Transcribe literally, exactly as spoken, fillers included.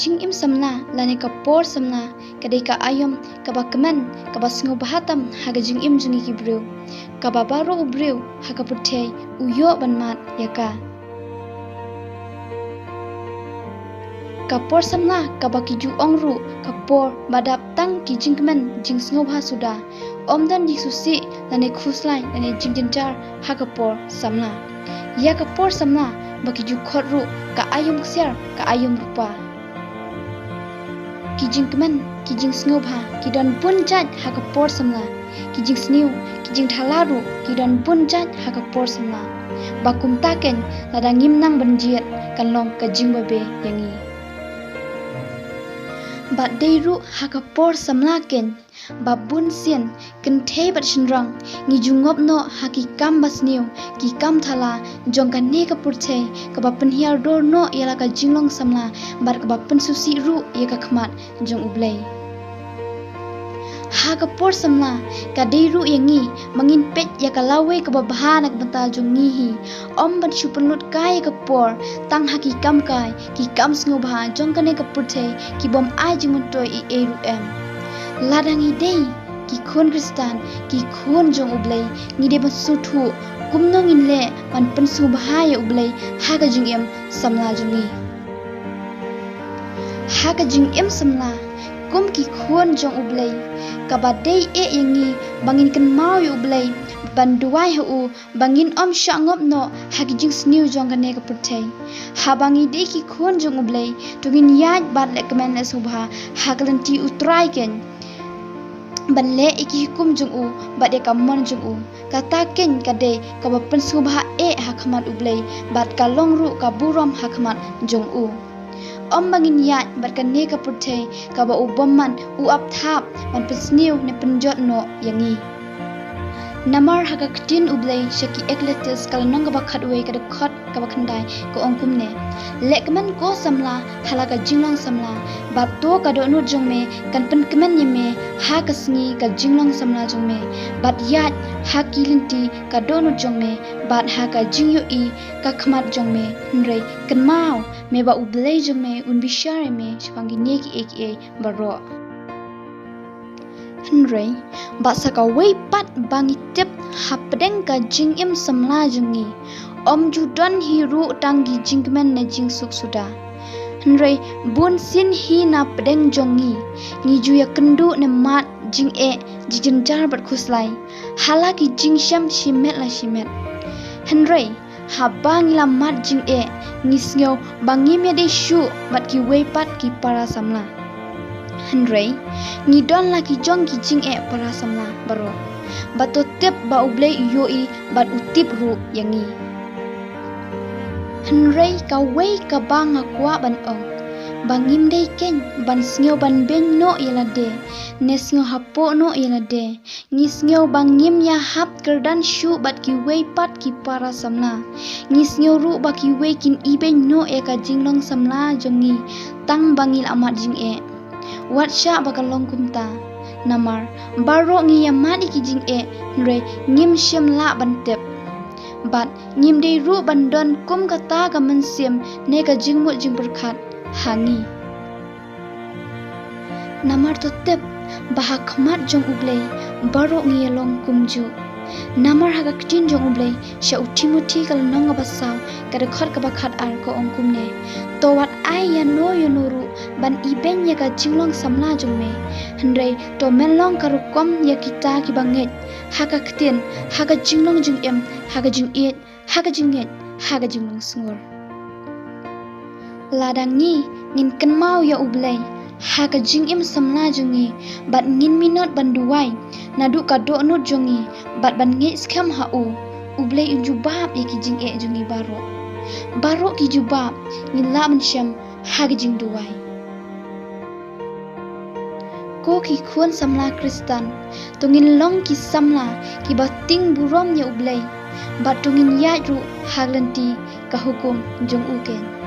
Jingim samla lane ka por samla ka dei ka aïom kaba kmen, kaba sngewbha tam ha ka jingim jong ngi ki briew, kaba baroh u briew ha ka pyrthei u ïoh ban mad ïa ka. Ka por samla kaba ki ju ong ruh ka por ba dap tang ki jingkmen jingsngewbha suda. Ym don jingsngewsih lane khuslai lane jingjynjar ha ka por samla. Ïa ka por samla ba ki ju khot ruh ka aïom ksiar, ka aïom rupa. Ki jingkmen, ki jingsngewbha ki don bun jait ha ka por samla. Ki jingsniew, ki jingthala ruh ki don bun jait ha ka por samla. Ba kumta keiñ, lada ngim nang ban jied, kan long ka jingbabe ïa ngi. Bad dei ruh ha ka por samla keiñ ba bun sien kynthei bad shynrang ngi ju ngop noh ha ki kam basniew, ki kam thala jong kane ka pyrthei, kaba pynhiar dor noh ïa la ka jinglong samla bad kaba pynsngewsih ruh ïa ka khmat jong U Blei. Ha ka por samla ka dei ruh ïa ngi ba ngin peit ïa ka lawei kaba bha na ka bynta jong ngi hi. Ym ban shu pynlut kai ïa ka por tang ha ki kam kai, ki kam sngewbha jong kane ka pyrthei, ki bym ai jingmyntoi ei ei ruh em. Lada ngi dei ki khun Khristan, ki khun jong U Blei, ngi dei ban sngewthuh kumno ngin leh ban pynsngewbha ïa U Blei ha ka jingim samla jong ngi. Ha ka jingim samla kum ki khun jong U Blei, kaba dei eh ïa ngi ba ngin kynmaw ïa U Blei, ban duwai ha u, ba ngin ym shah ngop noh ha ki jingsniew jong kane ka pyrthei. Haba ngi dei ki khun jong U Blei, to ngin ïaid bad leh kmen leh sngewbha ha ka lynti U Trai keiñ, ban leh ïa ki hukum jong u bad ïa ka mon jong u. Kata keiñ ka dei kaba pynsngewbha eh ha khmat U Blei bad ka long ruh ka burom ha khmat jong u. Ym ba ngin ïaid bad kane ka pyrthei kaba u bymman u ap thap ban pynsniew ne pynjot noh ïa ngi. Namar ha ka ktien U Blei sha ki Eklesiastes ka lynnong kaba khatwei, ka dkhot kaba khyndai, ka ong kumne: Leh kmen ko samla ha la ka jinglong samla, bad to ka dohnud jong me kan pynkmen ïa me ha ka sngi ka jinglong samla jong me, bad ïaid ha ki lynti ka dohnud jong me bad ha ka jingïohi ka khmat jong me. Hynrei kynmaw, me ba U Blei jong me un bishar ïa me shaphang kine kiei kiei baroh. Hynrei bad sa kawei pat ba ngi tip hapdeng ka jingim samla jong ngi, ym ju don hi ruh tang ki jingkmen ne jingsuk suda. Hynrei bun sien hi na pdeng jong ngi, ngi ju ïakynduh ne mad jingeh jingjynjar bad khuslai ha la ki jingshem shimet la shimet. Hynrei haba ngi la mad jingeh, ngi sngew ba ngim ïadei shuh bad kiwei pat ki para samla. Hynrei ngi don la ki jong ki jingeh para samla baroh. Bad to tip ba U Blei u ïohi bad u tip ruh ïa ngi. Hynrei kawei kaba nga kwah ban ong, ba ngim dei keiñ ban sngew ban beiñ noh ïa lade ne sngew hapoh noh ïa lade. Ngi sngew ba ngim ïahap kyrdan shuh bad kiwei pat ki para samla. Ngi sngew ruh ba kiwei kin ibeiñ noh ïa ka jinglong samla jong ngi tang ba ngi la mad jingeh. Wat shah ba ka long kumta. Namar baroh ngi ïamad ïa ki jingeh, hynrei ngim shym lah ban tip. Bad ngim dei ruh ban don kum kata ka mynsiem ne ka jingmut jingpyrkhat ha ngi. Namar to tip ba ha khmat jong U Blei baroh ngi ïalong kumjuh. Namar ha ka ktien jong U Blei sha u Timothi ka lynnong kaba saw, ka dkhot kaba khatar, ka ong kumne: To wat ai ïano ïano ruh ban ibeiñ ïa ka jinglong samla jong me. Hynrei to men long ka rukom ïa kita kiba ngeit ha ka ktien, ha ka jinglong jingim, ha ka jingïeit, ha ka jingngeit, ha ka jinglong sngur. Lada ngi ngin kynmaw ïa U Blei ha ka jingim samla jong ngi, bad ngin minot ban duwai naduh ka dohnud jong ngi bad ban ngeit skhem ha u, U Blei un jubab ïa ki jingeh jong ngi baroh. Baroh ki jubab ngin lah ban shem ha ka jingduwai. Ko ki khun samla Khristan, to ngin long ki samla kiba tieng burom ïa U Blei, bad to ngin ïaid ruh ha lynti ka hukum jong u keiñ.